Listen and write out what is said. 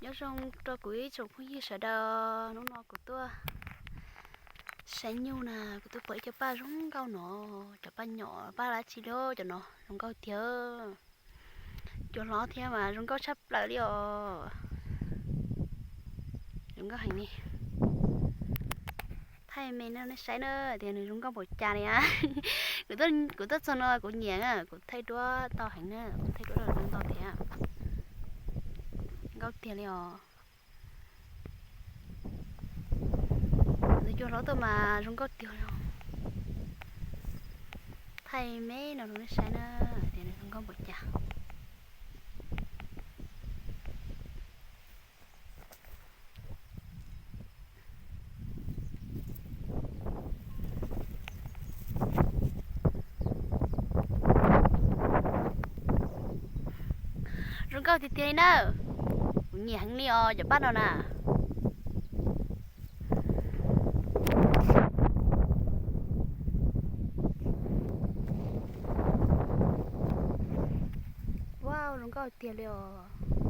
Nyob zoo rau kuv ib tsoom phooj ywg sawv daws, hnub no kuv tuaj saib nyuj na, kuv tuaj pom ib co paj zoo nkauj no, cov paj nyom paj dab tsi li cov no zoo nkauj tiag. Cua hlob thiab mas zoo nkauj tshaj plaws li os. Zoo nkauj heev li. Thaij me no nej saib na, tias nws zoo nkauj npaum cas li. Kuv tuaj txog no kuv nyiam, kuv thaij duab tau heev na, kuv thaij duab zoo nkauj thiab. Nkauj tiag li os. Lawv cua hlob tuaj mas zoo nkauj tiag li. Thaij me no rau nej saib na, tias nws zoo nkauj npaum cas. Zoo nkauj tiag tiag li na. Kuv nyiam heev li os cov paj no na. Wow, zoo nkauj tiag li os.